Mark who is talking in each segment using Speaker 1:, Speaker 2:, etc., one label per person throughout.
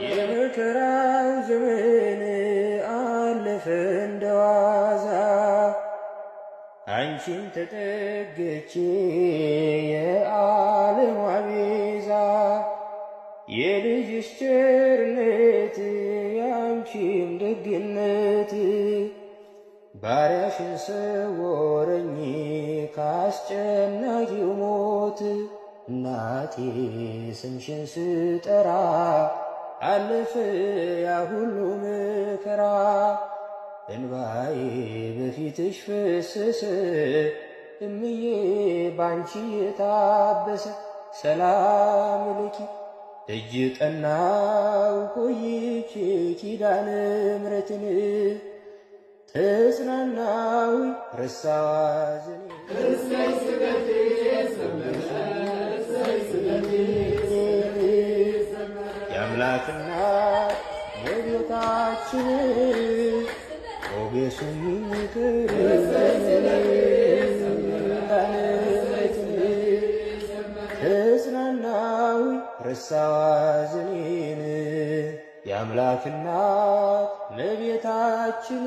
Speaker 1: የመከራው ዘመን አለፈ እንደዋዛ፣ አንቺን ተጠግቼ የዓለሟ ቤዛ፣ የልጅሽ ቸርነት የአንቺም ደግነት ባሪያሽን ሰወረኝ ካስጨናቂው ሞት። እናቴ ስምሽን ስጠራ አለፈ ያ ሁሉ መከራ፣ እንባዬ በፊትሽ ፈሰሰ፣ እምዬ ባንቺ የታበሰ። ሰላም ልኪ እጅ ጠናው ቆይቼ ኪዳነ ምሕረትን፣ ተጽናናዊ ረሳዋ ዘኔ። የአምላክና እመቤታችን ሞገሱን ተጽናናዊ ረሳዋ ዘኔን። የአምላክ እናት እመቤታችን።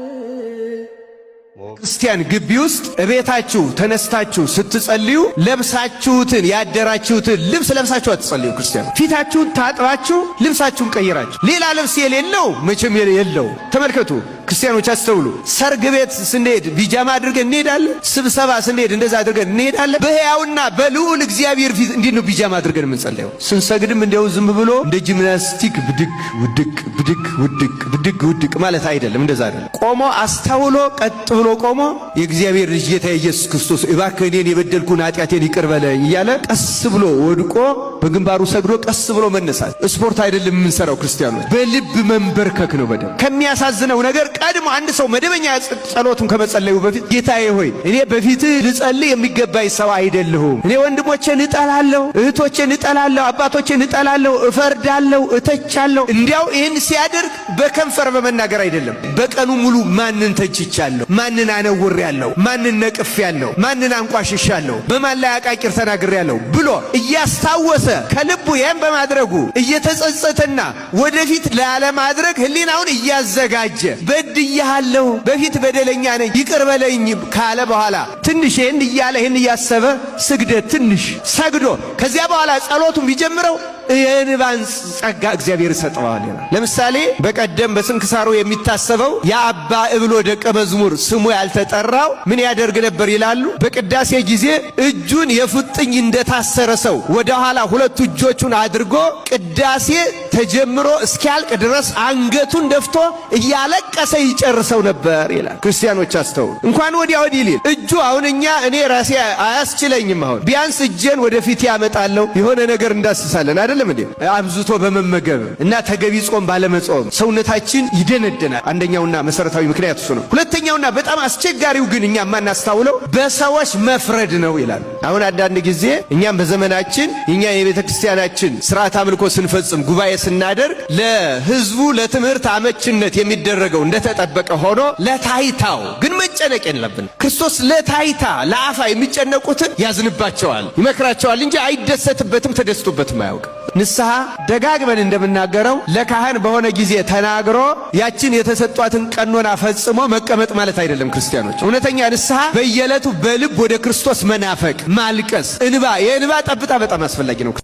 Speaker 2: ክርስቲያን ግቢ ውስጥ እቤታችሁ ተነስታችሁ ስትጸልዩ ለብሳችሁትን ያደራችሁትን ልብስ ለብሳችሁ አትጸልዩ። ክርስቲያን ፊታችሁን ታጥባችሁ ልብሳችሁን ቀይራችሁ፣ ሌላ ልብስ የሌለው መቼም የለው። ተመልከቱ ክርስቲያኖች አስተውሉ። ሰርግ ቤት ስንሄድ ቢጃማ አድርገን እንሄዳለን። ስብሰባ ስንሄድ እንደዛ አድርገን እንሄዳለን። በሕያውና በልዑል እግዚአብሔር ፊት እንዴት ነው ቢጃማ አድርገን የምንጸለየው? ስንሰግድም እንዲያው ዝም ብሎ እንደ ጂምናስቲክ ብድግ ውድቅ ብድግ ውድቅ ብድግ ውድቅ ማለት አይደለም። እንደዛ አይደለም። ቆሞ አስተውሎ ቀጥ ብሎ ቆሞ የእግዚአብሔር ልጅ ጌታ ኢየሱስ ክርስቶስ እባክህ እኔን የበደልኩን ኃጢአቴን ይቅር በለኝ እያለ ቀስ ብሎ ወድቆ በግንባሩ ሰግዶ ቀስ ብሎ መነሳት። ስፖርት አይደለም የምንሰራው ክርስቲያኖች፣ በልብ መንበርከክ ነው። በደንብ ከሚያሳዝነው ነገር ቀድሞ አንድ ሰው መደበኛ ጸሎቱን ከመጸለዩ በፊት ጌታዬ ሆይ፣ እኔ በፊትህ ልጸልይ የሚገባኝ ሰው አይደለሁም። እኔ ወንድሞቼን እጠላለሁ፣ እህቶቼን እጠላለሁ፣ አባቶቼን እጠላለሁ፣ እፈርዳለሁ፣ እተቻለሁ። እንዲያው ይህን ሲያደርግ በከንፈር በመናገር አይደለም። በቀኑ ሙሉ ማንን ተችቻለሁ፣ ማንን አነውሬያለሁ፣ ማንን ነቅፌያለሁ፣ ማንን አንቋሽሻለሁ፣ በማን ላይ አቃቂር ተናግሬያለሁ ብሎ እያስታወሰ ከልቡ ይህን በማድረጉ እየተጸጸተና ወደፊት ላለማድረግ ሕሊናውን እያዘጋጀ በድያለሁ፣ በፊት በደለኛ ነኝ፣ ይቅር በለኝ ካለ በኋላ ትንሽ ይህን እያለ ይህን እያሰበ ስግደት ትንሽ ሰግዶ ከዚያ በኋላ ጸሎቱን ቢጀምረው የእንባን ጸጋ እግዚአብሔር ይሰጠዋል ይላል። ለምሳሌ በቀደም በስንክሳሩ የሚታሰበው የአባ እብሎ ደቀ መዝሙር ስሙ ያልተጠራው ምን ያደርግ ነበር ይላሉ። በቅዳሴ ጊዜ እጁን የፉጥኝ እንደታሰረ ሰው ወደ ኋላ ሁለቱ እጆቹን አድርጎ ቅዳሴ ተጀምሮ እስኪያልቅ ድረስ አንገቱን ደፍቶ እያለቀሰ ይጨርሰው ነበር ይላል። ክርስቲያኖች አስተውሉ። እንኳን ወዲያ ወዲህ ሊል እጁ አሁን እኛ እኔ ራሴ አያስችለኝም። አሁን ቢያንስ እጄን ወደፊት ያመጣለሁ የሆነ ነገር እንዳስሳለን አይደለም እንዴ? አብዝቶ በመመገብ እና ተገቢ ጾም ባለመጾም ሰውነታችን ይደነደናል። አንደኛውና መሰረታዊ ምክንያት እሱ ነው። ሁለተኛውና በጣም አስቸጋሪው ግን እኛ የማናስታውለው በሰዎች መፍረድ ነው ይላል። አሁን አንዳንድ ጊዜ እኛም በዘመናችን የኛ የቤተ ክርስቲያናችን ስርዓት አምልኮ ስንፈጽም፣ ጉባኤ ስናደርግ ለህዝቡ ለትምህርት አመችነት የሚደረገው እንደተጠበቀ ሆኖ ለታይታው ግን መጨነቅ የለብን። ክርስቶስ ለታይታ ለአፋ የሚጨነቁትን ያዝንባቸዋል፣ ይመክራቸዋል እንጂ አይደሰትበትም፣ ተደስቶበትም አያውቅም። ንስሐ ደጋግመን እንደምናገረው ለካህን በሆነ ጊዜ ተናግሮ ያችን የተሰጧትን ቀኖና ፈጽሞ መቀመጥ ማለት አይደለም። ክርስቲያኖች፣ እውነተኛ ንስሐ በየዕለቱ በልብ ወደ ክርስቶስ መናፈቅ፣ ማልቀስ፣ እንባ የእንባ ጠብታ በጣም አስፈላጊ ነው።